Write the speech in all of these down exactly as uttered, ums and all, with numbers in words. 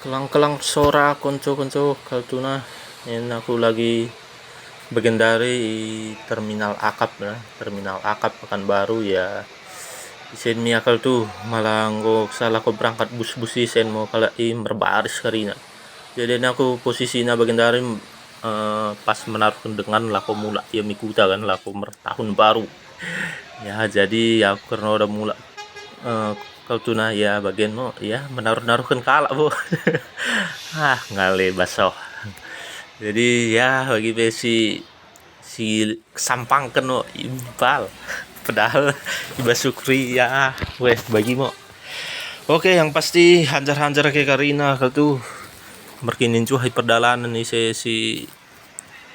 Kelang-kelang sora konco-konco kaltuna, en aku lagi bagendari i Terminal Akap, nah, Terminal Akap Pekanbaru, ya. Isen mi kaltu, mala enggo salako berangkat bus-bus isen mo kalak i merbaris karina. Jadi en aku posisina bagendari, eh, pas menaruhken dengan lako mulak ia mi kuta kan, lako mertahun baru. Ya, jadi aku kerna oda mulak, eh, kaltuna, ya, bagen mo, ya, menaruh-naruhken kalak bo. Ah, ngale basoh. Jadi, ya, bagi pe si, si kesampangken mo, impal. Padahal ibas sukri, ya, weh, bagi mo. Oke, yang pasti hanjar-hanjar ke karina kaltu merkininjuah i perdalanen ise si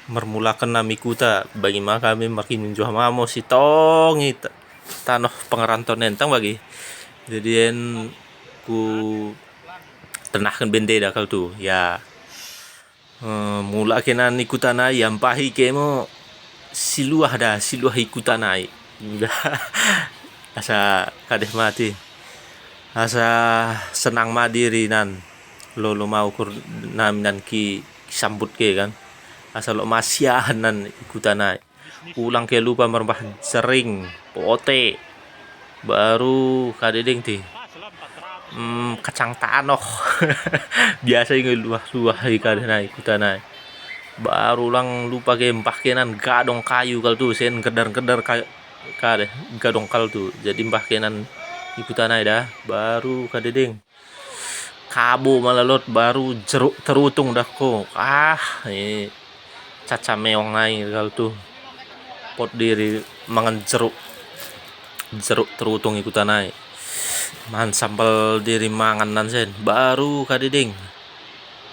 mermulaken na mi kuta, bagi ma kami merkininjuah ma mo si tong i ta-, tanoh pengeranton en tong bagi. Jadi en kutenahken bendeda kaltu, ya. Eh, mulak ke nan i kuta nai, ya, mpahi ke mo siluah da, siluah i kuta nai. Asa kadeh mati. Asa senang ma diri nan. Lolo ma ukur nami nan ki, kisambut ke kan. Asa lot ma siahen nan i kuta nai. Ulang ke lupa merembah jering, pote. Baru kade deng ti. Hmm, kacang tanoh. Biasa i luah-luah i kade nai, kuta nai. Baru ulang lupa ke mbah ke nan gadong kayu kaltu, sen gedar-gedar ka-, kade, gadong kaltu. Jadi mbah ke nan i kuta nai da, baru kade deng. Kabo mala lot, baru jeruk terutung da ko. Ah, i caca meong nai kaltu. Pot diri mangan jeruk. Jeruk terutung i kuta nai. Man sambal diri mangan nan sen. Baru kade deng.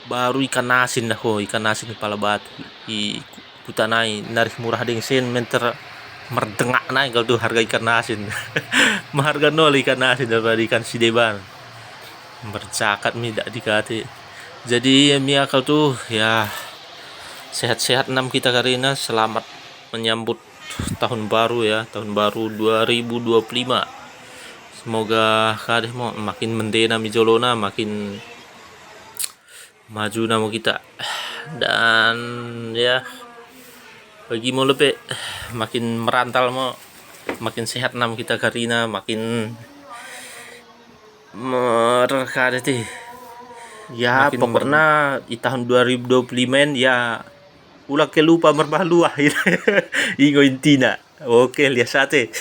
Baru ikan asin da ko, ikan asin kepala batu. I kuta nai, narih murah deng sen, menter merdengak nai kaltu harga ikan asin. Meharga nol ikan asin daripada ikan sideban. Merjakat mi dak dikate. Jadi mi kaltu, ya, sehat-sehat nam kita karina, selamat menyambut tahun baru, ya, tahun baru dua ribu dua puluh lima. Semoga kadeh mo makin mendena mi jolona, makin maju namo kita. Dan, ya, bagi mo lepe, makin merantal mo, makin sehat nam kita karina, makin merkade ti. Ya, makin pokokna i tahun dua ribu dua puluh lima en, ya, ulang ke lupa merbah luah. Ingo intina. Oke, lias ate.